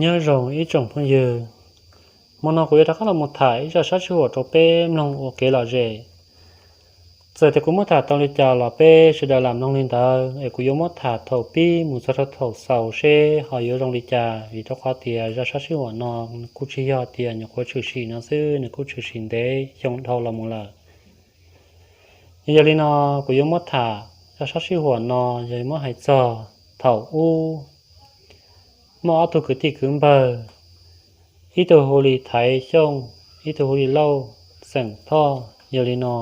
Nyob zoo ib tsoom phooj ywg, hmo no kuv yuav rov qab los mus tham ib zaj sab sij huam rau peb mloog ua kev lom zem. Txawm tias kuv muab tham tau li cas los peb sawv daws lam mloog li ntawd, es kuv yuav muab tham thaum pib mus txog rau thaum xaus seb ho yuav zoo li cas, vim rau qhov tias zaj sab sij huam no kuj tsis yog tias nyuam qhuav tshwm sim no xwb, nws kuj tshwm sim ntev xyoo dhau los mus lawm. Yog li no, kuv yuav muab tham zaj sab sij huam no yog muab hais txog thaum ub muaj ob tug kwv tij kwv npawg, ib tug hu li Thaiv Xyooj, ib tug hu li Lauj xeem Thoj. Yog li no,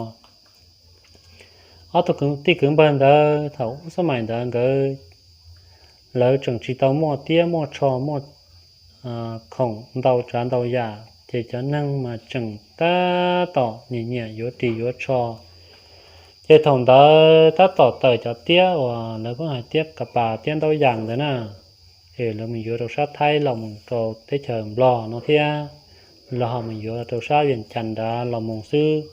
ob tug kwv tij kwv npawg ntawd thaum ub xab mais ntawd nkawd, lawv tseem tsis tau muaj tiab muaj tsho muaj khoom ntau tsav ntau yam, ces cov neeg mas tseem tab tom nyiam nyiam yuav ris yuav tsho. Ces thaum ntawd tab tom tawm cov tiab uas lawv pheej hais tiab ka pas tiab ntaub yas ntawd na, es lawv mus yuav rau sab Thaib los mus rau teb chaws Nplog no thiab, los ho mus yuav rau sab Vias Cas nrad los mus xwb.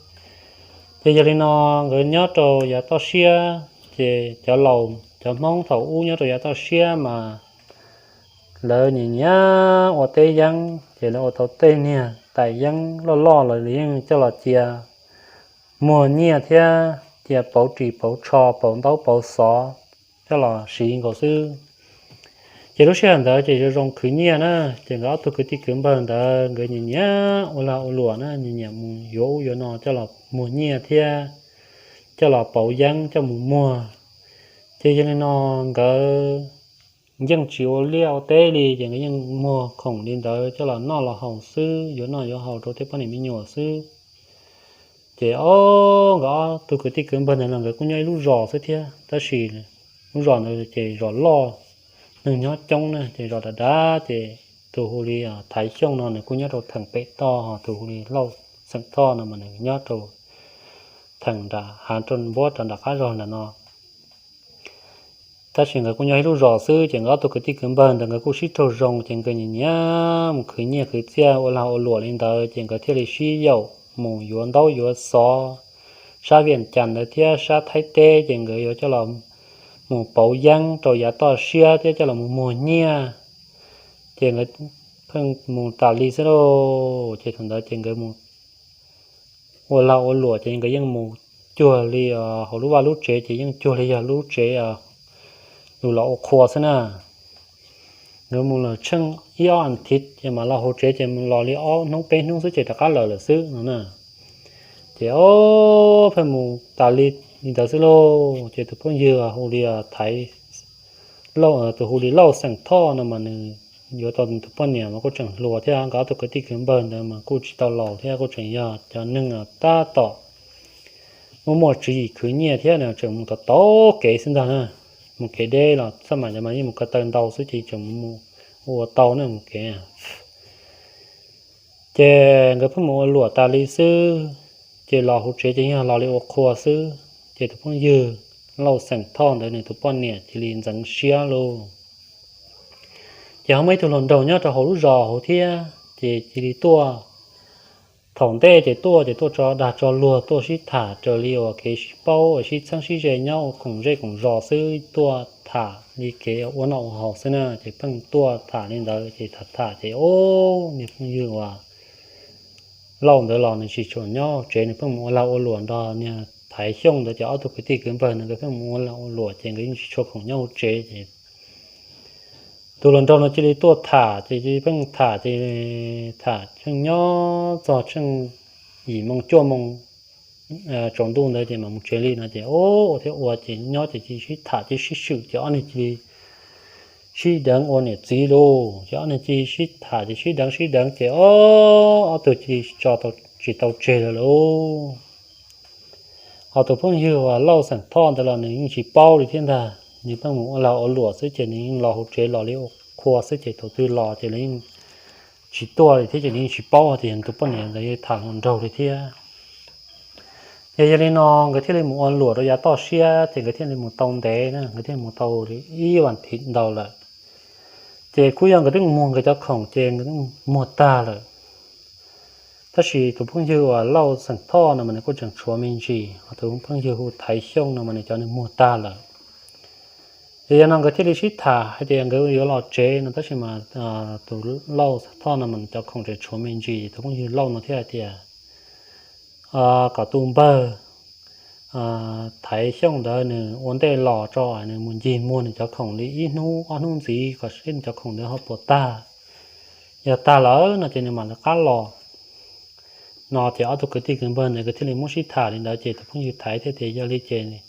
Ces yog li no, nkawd nyob rau yav toj siab, ces cov laus cov Hmoob thaum ub nyob rau yav toj siab mas lawv nyiam nyiam ua teb yeeb, ces lawv ua tau tej niag tais yeeb loj loj los yeej coj los cia muag nyiaj thiab cia pauv ris pauv tsho pauv ntaub pauv xov coj los siv nkaus xwb. Ces lub sij hawm ntawd ces zoo zoo khwv nyiaj na, ces nkawd ob tug kwv tij kwv npawg ntawd nkawd nyiam nyiam ua lag ua luam na, nyiam nyiam mus yuav ub yuav no coj los muag nyiaj thiab coj los pauv yeeb coj mus muag. Ces yog li no, nkawd yeej tsis ua liaj ua teb li, ces nkawd yeej muag khoom li ntawd coj los noj los haus xwb, yuav noj yuav haus rau tej poj niam me nyuam xwb. Ces ob nkawd ob tug kwv tij kwv npawg ntawd los nkawd kuj nyob ib lub zos xwb thiab, tab sis lub zos ntawd ces zos loj, neeg nyob coob na, ces zos dav dav, ces tus hu li Thaiv Xyooj no nws kuj nyob rau theem pem toj, ho tus hu li Lauj xeem Thoj no mas nws nyob rau theem nram hav rau npuab rau nram qab zog ntawm no. Tab sis nkawd kuj nyob ib lub zos xwb, ces nkawd ob tug kwv tij kwv npawg ntawd nkawd kuj sib raug zoo, ces nkawd nyiam nyiam mus khwv nyiaj khwv txiaj ua lag ua luam li ntawd, ces nkawd thiaj li sib yaum mus yuav ntaub yuav xov sab Vias Cas ntawd thiab sab Thaib teb, ces nkawd yuav coj los mus pauv yeeb rau yav toj siab thiab coj los mus muag nyiaj. Ces nkawd pheej mus tas li xwb lauj, ces thaum ntawd ces nkawd mus ua lag ua luam, ces nkawd yeej mus cuag li hauv lub vaj lub tsev, ces yeej cuag li yog lub tsev lus los ua qhua xwb na. Nkawd mus los tsheej ib ob as thiv ces mam los hauv tsev, ces mus los li ob hnub peb hnub xwb ces rov qab lawm lawm xwb no na. Ces o, pheej mus tas li li ntawd xwb lauj, ces tus phooj ywg hu li Thaiv, tus hu li Lauj xeem Thoj no mas nws yuav tau tus poj niam mas kuj tseem hluas thiab, nkawd ob tug kwv tij kwv npawg ntawd mas kuj tsis tau laus thiab, kuj tseem yog cov neeg tab tom muaj muaj tswv yim khwv nyiaj thiab, nws tseem mus tau tau kev xwb ntag na. Mus kev deb los xab mais ntawd mas yeej mus ko taw ntau xwb ces tseem mus ua tau na mus kev. Ces nkawd pheej mus ua luam tas li xwb, ces los hauv tsev ces yog los li ua qhua xwb, ces tus phooj ywg Lauj xeem Thoj ntawd nws tus poj niam cia li ntxeev siab lauj. Ces ho muaj ib tug hluas nraug nyob rau hauv lub zos hauv thiab, ces cia li tuaj. Thaum ntej ces tuaj ces tuaj tso dag tso luag, tuaj sib tham raws li uas kev sib paub uas sib txheeb sib ze nyob ua koom zej koom zos xwb, tuaj tham li kev ua noj ua haus xwb na, ces pheej tuaj tham li ntawd, ces tham tham ces o, niag phooj ywg uas Lauj ntawd los nws tsis tshua nyob tsev, nws pheej mus ua lag ua luam nrog niag Thaiv Xyooj ntawd, ces ob tug kwv tij kwv npawg ntawd nkawd pheej mus ua lag ua luam, ces nkawd yeej tsis tshua khoom nyob hauv tsev, ces tus hluas nraug no cia li tuaj tham, ces cia li pheej tham, ces tham tsheej nyob txog tsheej yim moo cuaj moo tsaus ntuj ntawd ces mam mus tsev li no, ces o, ua thiab ua ces nyob ces cia li sib tham cia li sib swm, ces ob niag cia li sib deev ua niam txiv lauj, ces ob niag cia li sib tham ces sib deev sib deev ces o, ob tug cia li tso tsis tau tseg lawm lauj. Ho tus phooj ywg uas Lauj xeem Thoj ntawd los nws yeej tsis paub li thiab ntag, nws pheej mus ua lag ua luam xwb, ces nws yeej los hauv tsev los li ua qhua xwb, ces thaum twg los ces nws yeej tsis tuaj li thiab, ces nws yeej tsis paub tias tus poj niam ntawd tham hluas nraug li thiab. Ces yog li no nkawd thiaj li mus ua luam rau yav toj siab, ces nkawd thiaj li mus tau ntev na, nkawd thiaj mus tau li ib vas thiv ntau lawm. Ces kuj yog nkawd twb muag nkawd cov khoom ces nkawd twb muag tag lawm. Tab sis tus phooj ywg uas Lauj xeem Thoj no mas nws kuj tseem tshuav me ntsis, ho tus phooj ywg hu Thaiv Xyooj no mas nws cov nws muag tag lawm. Ces yog no nkawd thiaj li sib tham hais tias nkawd yuav los tsev no, tab sis mas tus Lauj Thoj no mas cov khoom tseem tshuav me ntsis. Tus phooj ywg Lauj no thiaj hais tias kom tus npawg Thaiv Xyooj ntawd nws ua ntej los tso, nws mus ncig muag nws cov khoom li ib hnub ob hnub ntxiv kom seb nws cov khoom ntawd ho puas tag. Yog tag lawm no ces nws mam li qab los. No ces ob tug kwv tij kwv npawg ntawd nkawd thiaj li muab sib tham li ntawd, ces tus phooj ywg Thaiv thiaj tias, Yog li ces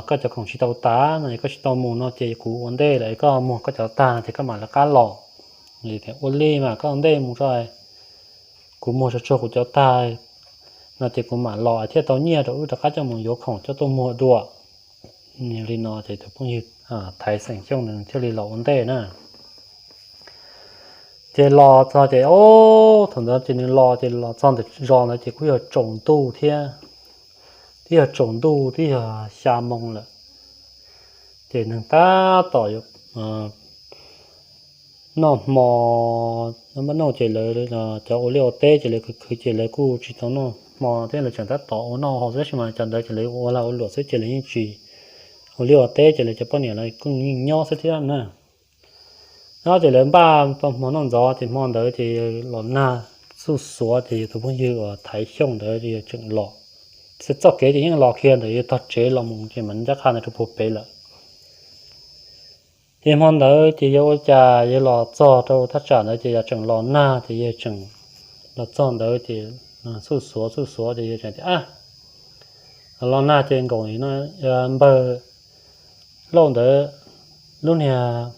koj cov khoom tsis tau tas no, koj tsis tau mus no ces kuv ua ntej lawm, koj muag koj cov tag no ces koj mam li qab los. Ua li mas koj ua ntej mus tso, kuv muag tsuag tsuag kuv cov tag no ces kuv mam los thiaj tau nyiaj rau wb rov qab coj mus yuav khoom coj tuaj muag dua. Li no ces tus phooj ywg Thaiv Xeem Xyooj nws thiaj li los ua ntej na. Ces los txog ces, o, thaum ntawd ces nws los ces los txog ntawm zos ntawd ces kuj yog tsaus ntuj thiab, twb yog tsaus ntuj twb yog xya moo lawm. Ces neeg tab tom noj hmo, noj ces lawv cov ua liaj ua teb ces lawv khwv khwv ces lawv kuj tsis tau noj hmo thiab, lawv tseem tab tom ua noj haus xwb, tab sis mas cov ntawd ces lawv ua lag ua luam xwb ces lawv yeej tsis ua liaj ua teb, ces lawv cov poj niam lawv kuj yeej nyob xwb thiab na. Nyob ces lawv npaj hmo noj ntxov ces hmo ntawd ces los nag xuj xuav ces yog tus phooj ywg uas Thaiv Xyooj ntawd yog tseem los, txoj kev ces yeej los kiag ntawm yog tog tsev los mus ces mas ncaj qha ntawd rau puag pem lawm. Ces hmo ntawd ces yog ua cas yog los txog rau thaj tsam ntawd ces yog tseem los nag ces yog tseem los txog ntawd ces xuj xuav xuj xuav ces yog tseem tias, Los nag ces nkaum npawg Lauj ntawd lub niag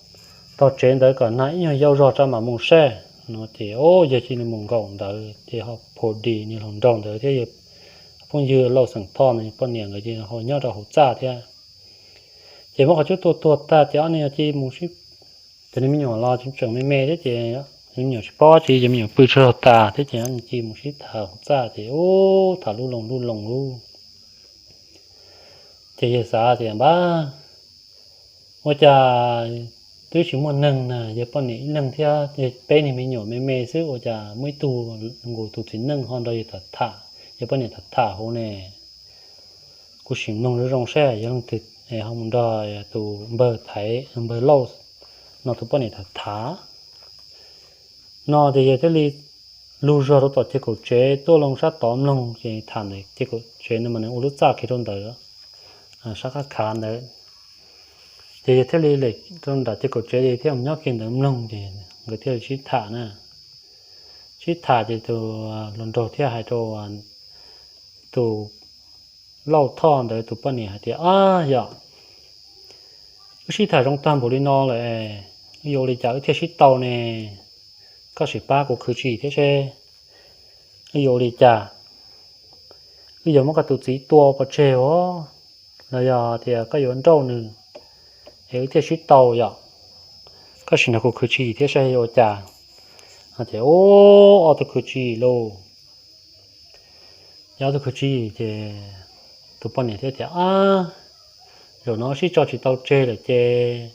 tog tsev ntawd kom nag ib nyuag yau zog tso mam mus saib no ces, o, yog cia li mus nkaum ntawd ces ho phu dis niag hluas nraug ntawd thiab yog phooj ywg Lauj Xeem Thoj nws poj niam nkawd ces ho nyob rau hauv txaj thiab. Ces muab qhov cub tuag tuag tag ces ob niag cia mus sib, ces nws me nyuam los tseem me me thiab ces me nyuam tsis paub tsi, ces me nyuam pw tsaug zog tas thiab ces ob niag cia mus sib tham hauv txaj ces ub tham lub loo lub loo lub. Ces yawg xav tias, Npab, ua cas twb tsis muaj neeg na, yog poj niam ib leeg thiab peb niag me nyuam me me xwb, ua cas muaj ib tug nkaus tus txiv neej ho nrog yawg tham tham, yog poj niam tham tham hauv ne? Kuv sim mloog zoo zoo saib yog leej twg ho mus nrog tus npawg Thaiv, npawg Lauj no tus poj niam tham tham no. Ces yawg thiaj li lug zog rau tom ceg kaum tsev tuaj loo sab tod mloog, ces tham ntawm ceg kaum tsev no mas nws ua lub txaj kiag rau ntawd, sab qab khav ntawd. Ces yawg thiaj li lem rau nram ceg kaum tsev, yawg thiaj mus nyob kiag ntawd mloog, ces nkawd thiaj li sib tham na. Sib tham ces tus hluas nraug thiaj hais rau tus Lauj Thoj ntawd tus poj niam hais tias, Ab yom, wb sib tham zoo tag npaum li no lawm, wb yuav ua li cas wb thiaj sib tau ne? Koj sim pab kuv khwv tswv yim thiab seb wb yuav ua li cas. Wb yuav muab koj tus txiv tua pov tseg os, los yog tias koj yuav nrauj nws es wb thiaj sib tau yom? Koj sim nrog kuv khwv tswv yim thiab saib yuav ua cas. Ces ob tug khwv tswv yim lauj. Yog ob tug khwv tswv yim ces tus poj niam thiaj tias, Ab, zaum no sib tso tsis tau tseg lawm ces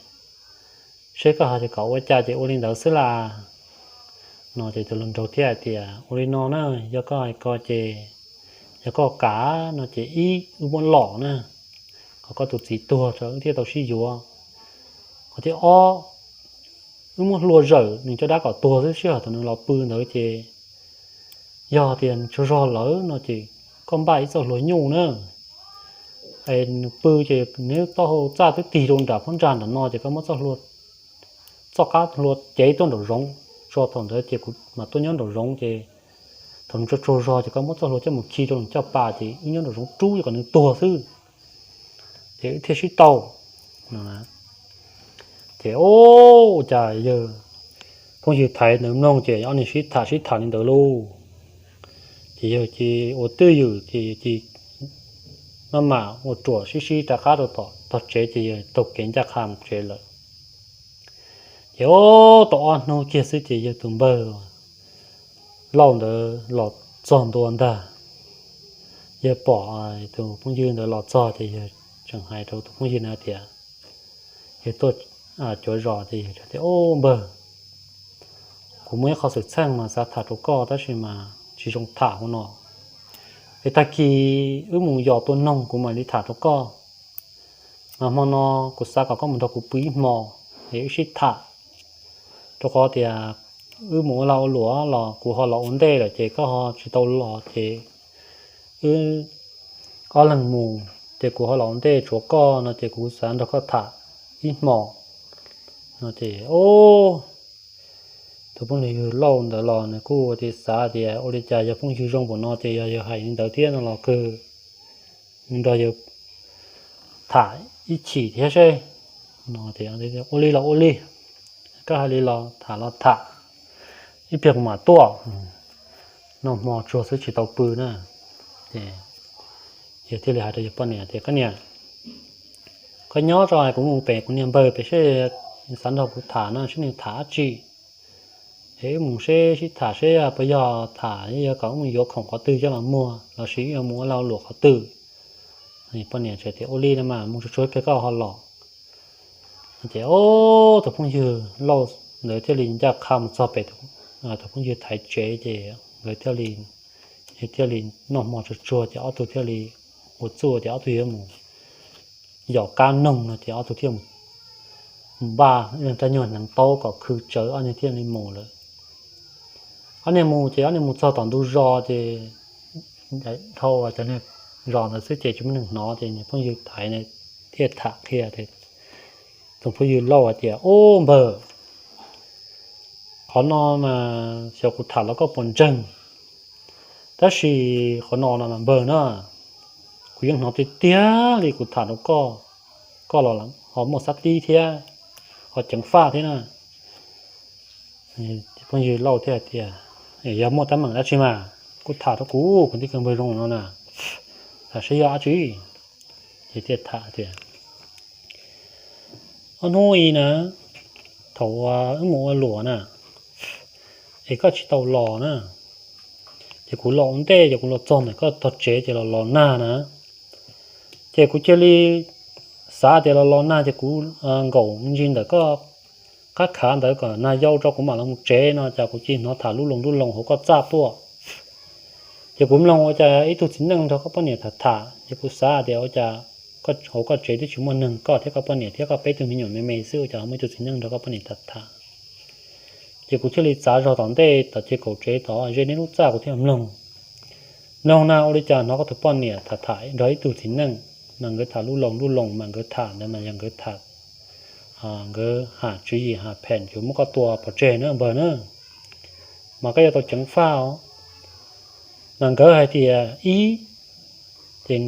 seb koj hais tias kom ua cas ces ua li ntawd xwb las. No ces tus hluas nraug thiaj hais tias, Ua li no na, yog koj hais ko ces yog koj kam no ces ib, wb muab lom na, kom koj tus txiv tuag tso wb thiaj tau sib yuav. Qhov thib ob, wb muab hlua zawm nws caj dab kom tuag xwb, sij hawm thaum nws los pw ntawd ces yog tias nws tsaug zog lawm no ces koj npaj ib txoj hlua nyuj na, es nws pw ces nws taub hau txaj twb tig rau nram phab ntsa nram no ces koj muab txoj hlua, txoj qab hlua cev tuaj nraum zoov tso, thaum ntawd ces kuv mam tuaj nyob nraum zoov ces thaum nws tsaug tsaug zog ces koj muab txoj hlua coj mus khi rau nws caj pas ces wb nyob nraum zoov rub kom nws tuag xwb, ces wb thiaj sib tau. Ces ua cas yawg phooj ywg Thaiv ntawd mloog ces ob niag sib tham sib tham li ntawd lauj. Ces yawg cia ua twj ywm ces cia maj mam ua ruam sib sib rov qab rau tom tog tsev ces yawg taug kev ncaj qha mus tsev lawm. Ces ua tau ob hnub kiag xwb ces yawg tus npawg Lauj ntawd los txog ntua ntag. Yawg pom tus phooj ywg ntawd los txog ces yawg tseem hais rau tus phooj ywg na tias, yawg tuaj cuav zos ces yawg tias, Ub npawg, kuv muaj ib qho xwm txheej mas xav tham rau koj tab sis mas tsis zoo tham hauv no. Es tag kis wb mus yos tua noog kuv mam li tham rau koj. Mas hmo no kuv xav kom koj mus nrog kuv pw ib hmo, es wb sib tham, rau qhov tias wb mus ua lag ua luam los kuv ho los ua ntej lawm ces koj ho tsis tau los ces wb ob leeg mus, ces kuv ho los ua ntej tshuav koj no ces kuv xav nrog koj tham ib hmo no ces, o, tus phooj ywg Lauj ntawd los nws kuj ua tias xav tias ua li cas yog phooj ywg zoo npaum no ces yog yawg hais li ntawd thiab no los kawg, nrog yawg tham ib chim thiab seb. Ua li los ua li, koj hais li los tham los tham, ib pliag kuv mam tuaj. Noj hmo tsuag xwb tsis tau pw na. Ces yawg thiaj li hais rau yawg poj niam tias, koj niam, koj nyob tso, kuv mus pem kuv niag npawg pem seb xav nrog kuv tham no seb nws tham dab tsi. Es wb mus seb sib tham seb puas yog tham, yog kom wb mus yuav khoom qhov twg coj los muag lossis wb yuav mus ua lag luam qhov twg. Poj niam txawm tias, ua li no mas mus tsuag tsuag ib pliag koj ho los. Ces o, tus phooj ywg Lauj ntawd thiaj li ncaj qha mus txog pem tus phooj ywg Thaiv tsev ces nkawd thiaj li, thiaj li noj hmo tsuag tsuag ces ob tug thiaj li ua txuj tias ob tug yuav mus yos kab noog no ces ob tug thiaj mus npaj rab nyuag hneev taub kom khw tsawv ob niag thiaj li mus lawm. Ob niag mus ces ob niag mus txog tom ntug zos ces dhau cov niag zos ntawd xwb ces tsis muaj neeg hnov ces nws phooj ywg Thaiv thiaj tham qhia tus phooj ywg Lauj hais tias, ub npawg, qhov no mas xyov kuv tham los koj puas ntseeg, tab sis qhov no no npawg na, kuv yeej hnov tiag tiag li kuv tham rau koj, koj los ho muaj xab tib thiab, ho ceev faj thiab na. Phooj ywg Lauj thiaj hais tias, yog muaj teeb meem dab tsi mas kuj tham rau kuv, kuv tij kawg npawg zoo no na, tham seb yog dab tsi. Ces thiaj tham tias, ob hnub i na, thaum wb mus ua luam na, es koj tsis tau los na, ces kuv los ua ntej ces kuv los txog ntawm koj tog tsev ces los los nag na, ces kuv cia li xav tias los los nag ces kuv nkaum me ntsis ntawm koj qab khav ntawd kom nag yau tso kuv mam los mus tsev no, cas kuv cia li hnov tham lub loos lub loos hauv koj txaj tuaj. Ces kuv mloog ua cas ib tug txiv neej nrog koj poj niam tham tham, ces kuv xav tias ua cas hauv koj tsev twb tsis muaj neeg, koj thiab koj poj niam thiab koj peb tug me nyuam me me xwb, ua cas ho muaj ib tug txiv neej nrog koj poj niam tham tham. Ces kuv thiaj li txav zog tom ntej tom ces kaum tsev tod ze neb lub txaj kuv thiaj mloog. Mloog na ua li cas hnov koj tus poj niam tham tham nrog ib tug txiv neej, mas nkawd tham lub loos lub loos mas nkawd tham ntawd mas yog nkawd tham, nkawd ham tswv yim ham phem yuav muab koj tua pov tseg na npawg na, mas koj yuav tau ceev faj os. Mas nkawd hais tias ib, ces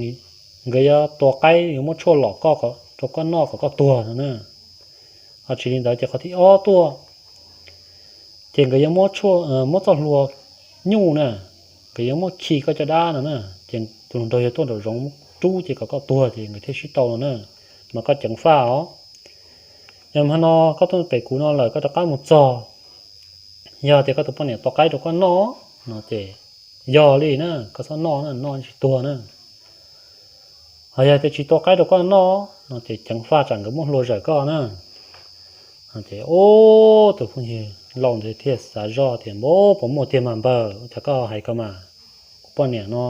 nkawd yuav tua qaib yuav muab tshuaj lom koj rau koj noj kom koj tuag no na. Ho tsis li ntawd ces qhov thib ob tuaj, ces nkawd yuav muab txoj hlua nyuj na, nkawd yuav muab khi koj caj dab no na, ces tus hluas nraug yog tuaj nraum zoov rub ces kom koj tuag ces nkawd thiaj sib tau no na, mas koj ceev faj os. Yog hmo no koj tuaj pem kuv no lawm koj rov qab mus txog, yog tias koj tus poj niam tua qaib rau koj noj no ces yog li na, koj txhob noj na, noj tsis tuag na. Ho yog tias tsis tua qaib rau koj noj no ces ceev faj tsam nkawd muab hlua zawm koj na. Ces ub, tus phooj ywg Lauj ntawd thiaj xav zoj tias, npawg, puas muaj tiag mas npawg, cas koj hais ko mas, kuv poj niam no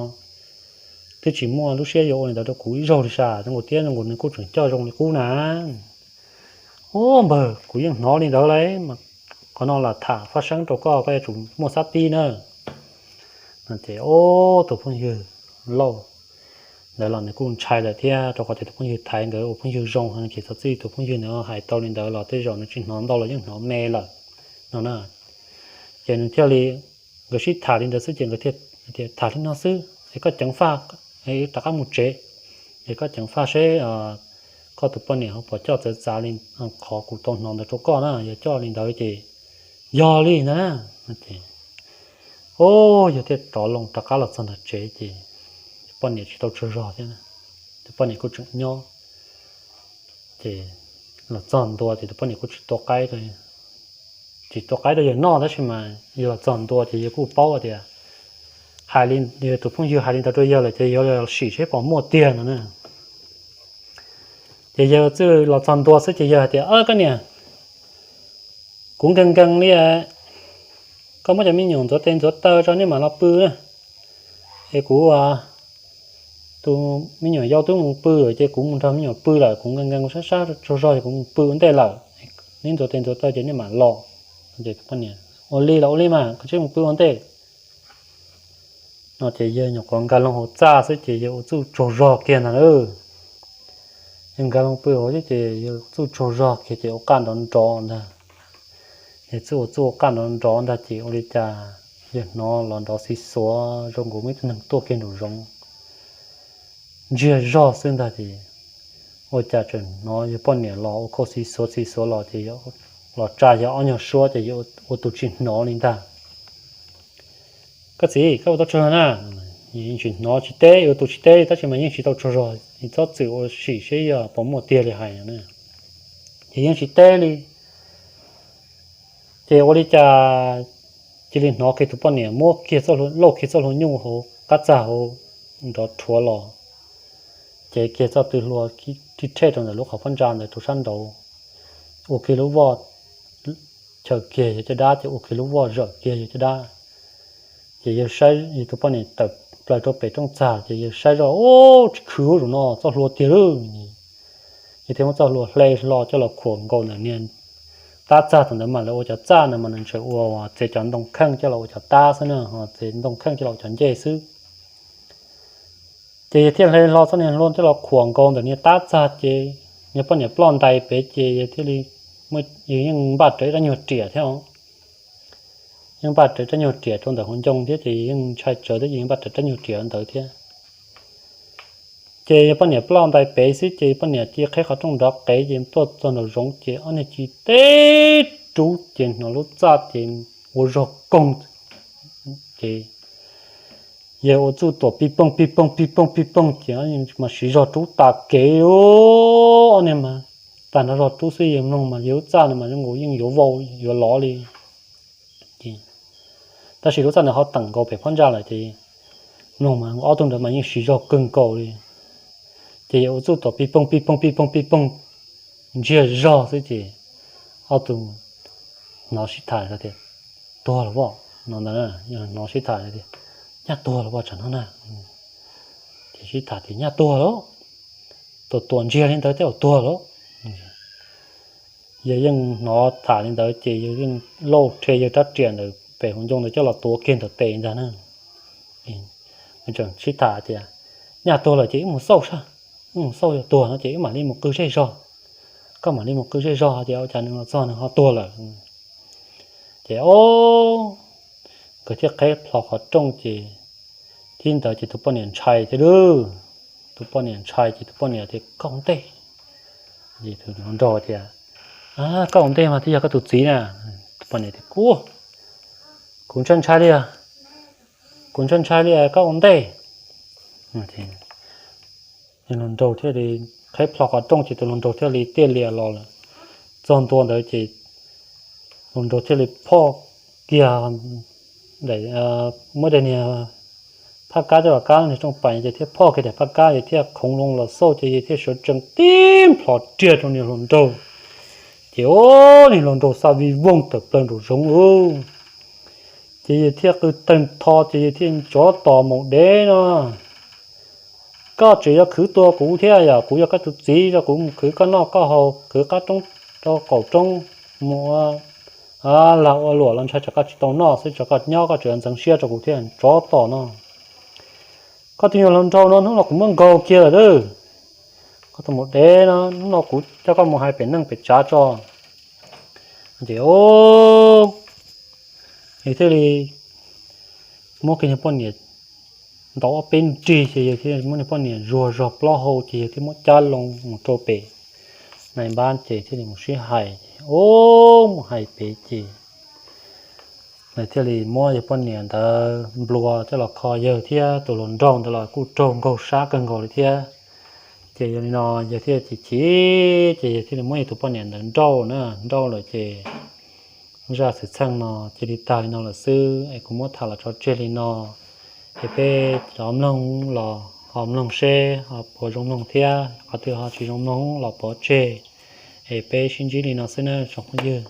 twb tsis muaj lub siab yuav ua li ntawd rau kuv ib zaug li sas, zoo nkaus tiab zoo nkaus nws kuj tseem coj zoo li qub na. Ub npawg, kuv yeej hnov li ntawd lauj, qhov no los tham faj seeb rau koj, koj yuav tsum muaj xab tib na. Ces ub, tus phooj ywg Lauj ntawd los nws kuj ntshai lawm thiab, rau qhov tias tus phooj ywg Thaiv nkawd ua phooj ywg zoo heev ces txawm txij tus phooj ywg ntawd hais tau li ntawd los tej zaum nws tsis hnov ntau los yeej hnov me lawm no na. Ces nws thiaj li, nkawd sib tham li ntawd xwb ces nkawd thiaj tias, tham li no xwb es koj ceev faj, rov qab mus tsev, es koj ceev faj seb koj tus poj niam ho puas coj txawv txav li qhov kuv tau hnov ntawd rau koj na. Yog coj li ntawd ces yog li ntag na. Ub, yog thiaj rov loo rov qab los txog ntawm tsev ces tus poj niam tsis tau tsaug zog thiab, tus poj niam kuj tseem nyob. Ces los txog ntua ces tus poj niam kuj tsis tua qaib, tsis tua qaib rau yawg noj, tab sis mas yog los txog ntua ces yawg kuj paub tias hais li, tus phooj ywg hais li ntawd rau yawg lawm ces yawg sim seb puas muaj tiag no na. Ces yawg txawm los txog ntua xwb ces yawg hais tias, koj niam, kuv nkees nkees li, koj muab cov me nyuam ntxuav tes ntxuav taw tso nej mam los pw na, es kuv tus me nyuam yau twb mus pw lawm ces kuv mus nrog me nyuam pw lawm, kuv nkees nkees sab sab tsaug zog ces kuv mus pw ua ntej lawm. Neb ntxuav tes ntxuav taw ces nej mam los. Ces tus poj niam, ua li los ua li mas, koj cia li mus pw ua ntej. No ces yawg nyuam qhuav nkag loo hauv txaj xwb ces yawg ua txuj tsaug zog kiag ntag lauj. Yawg nkag loo pw hauv xwb ces yawg ua txuj tsaug zog kiag ces ua qaj nrov nrov ntag. Yawg txuj ua txuj ua qaj nrov nrov ntag ces ua li cas yawg hnov los nrov xiv xuav zoo nkaus muaj ib tug neeg tuaj kiag nraum zoov, ntsiag zog xwb ntag ces ua cas tseem hnov yawg poj niam los ua khau xiv xuav xiv xuav los ces los tsa yawg ob nyuag suab ces yawg ua tus tsis hnov li ntag. Koj txiv, koj ua tau tsaug zog na. Yeej tsis hnov tsis teb, ua tus tsis teb li tab sis mas yeej tsis tau tsaug zog, txhob txwm ua sim seb yog puas muaj tiag li hais no. Ces yeej tsis teb li. Ces ua li cas cia li hnov kiag tus poj niam muab kiag, lauj kiag txoj hlua nyuj hauv qab txag hauv nrov rhuav los, cev kiag txoj tw hlua rhij rhej rau ntawm lub qhov phab ntsa ntawd rau sab nraud, ua kiag lub voj, chaws kiag yawg caj dab ces ua kiag lub voj zawm kiag yawg caj dab. Ces yawg saib, yawg tus poj niam tawm plaws rau pem rooj txag ces yawg saib zoj, ub, tsis khwv, zaum no txoj hlua tiag lauj. Yawg thiaj muab txoj hlua hle hlo coj los khuam nkaus ntawm niag tab txag thaum ntawd mas lawv ua cov txaj ntawd mas nws tseem ua txiav cov ntoo kheej coj los ua cov tab xwb na, ho txiav ntoo kheej coj los ua cov ncej xwb. Ces yawg thiaj hle hlo txoj niag hlua coj los khuam nkaus ntawm niag tab txag ces yawg poj niam ploj ntais pem ces yawg thiaj li, yawg yeej npaj rawv rab nyuag riam thiab os. Yeej npaj rawv rab nyuag riam rau ntawm hauv ncoo thiab ces yeej ntshai tsawv thiab ces yeej npaj rawv rab nyuag riam ntawd thiab. Ces yawg poj niam ploj ntais pem xwb ces poj niam cia qheb qhov rooj nrov qev ces tuaj txog nraum zoov ces ob niag ci teb rub ces hnov lub txaj ces ua zog koog. Ces yawg ua txuj tuam pij pooj pij pooj pij pooj pij pooj ces mas siv zog rub tas kev, ob niag mas tag nrho zog rub xwb, yawg mloog mas yawg lub txaj no mas zoo nkaus yeej yuav vau yuav lov li. Tab sis lub txaj ntawd ho teem nkaus pem phab ntsa lawm ces mloog mas ob tug ntawd mas yeej siv zog kawg nkaus li. Ces yawg ua txuj tuam pij pooj pij pooj pij pooj pij pooj ntsiag zog xwb ces ob tug hnov sib tham tias, tuag los pom no ntag, hnov sib tham tias, nyaj tuag los pom tsam no na. Ces sib tham tias nyaj tuag lawm, tuam tuam ntsiag li ntawd tej zaum tuag lawm. Yawg yeej hnov tham li ntawd ces yawg yeej lauj rhe yawg rab riam ntawd pem hauv ncoo ntawd coj los tuav kiag ntawm tes ntag na. Tseem sib tham tias, nyaj tuag lawm ces wb mus xauj saib, wb mus xauj yog tuag no ces wb mam li mus qw zej zog. Koj mam li mus qw zej zog tias ua cas nws los txog nws ho tuag lawm. Ces o, nkawd thiaj qheb plho qhov rooj ces, tib ntawd ces tus poj niam ntshai thiab lauj. Tus poj niam ntshai ces tus poj niam tias koj ua ntej. Tus hluas nraug tias, koj ua ntej mas twb yog koj tus txiv na. Tus poj niam tias, kuv, kuv ntshai ntshai li, kuv ntshai ntshai li, koj ua ntej. Hluas nraug thiaj li qheb plho qhov rooj ces tus hluas nraug thiaj li tiaj lias los lawm. Txog ntua ntawd ces hluas nraug thiaj li phoj kiag, muab daim niag phaj kab coj los kab niag rooj pais ces thiaj phoj kiag daim phaj kab ces thiaj khoov loo los xauj ces yawg thiaj sawv tsees tib nplhos riag rau niag hluas nraug. Ces o, niag hluas nraug xa vij voog tawm plaws nraum zoov lauj. Ces yawg thiaj qw tawg ntho ces yawg thiaj ntsov tos maum dev no, koj tseem yuav khwv tua kuv thiab yom, kuv yog koj tus txiv, kuv mus khwv koj noj koj haus, khwv qab roob rau qaum roob, mus ua lag ua luam los ntshai tsam koj tsis tau noj xwb, tsam koj nyob koj tseem yuav ntxeev siab rau kuv thiab, ntsov tos no. Koj tus nyuag hluas nraug no hnub no kuv muab nkaug kiag lawm lauj. Koj tus maum dev no, hnub no kuv coj koj mus hais pem neej pem tsav tso. Ces o, yawg thiaj li muab kiag niag poj niam ntaus ob peb nrig ces yawg thiaj muab niag poj niam zuag zog plaub hau ces yawg thiaj muab cab loo mus rau pem nais npab ces thiaj li mus sib hais ces o, mus hais pem ces lawv thiaj li muab yawg poj niam ntawd nplua coj los kho yawg thiab tus hluas nraug ntawd los kuj raug nkaug sab kawg nkaus li thiab. Ces yog li no yawg thiaj chim chim ces yawg thiaj li muab yawg tus poj niam ntawd nrauj na, nrauj lawm ces zaj xwm txheej no cia li tag li no lawm xwb es kuv muab tham los tso tseg li no. Es peb cov mloog los ho mloog seb ho puas zoo mloog thiab, qhov twg ho tsis zoo mloog los pov tseg. Es peb sib ntsib li no xwb na tsoom phooj ywg.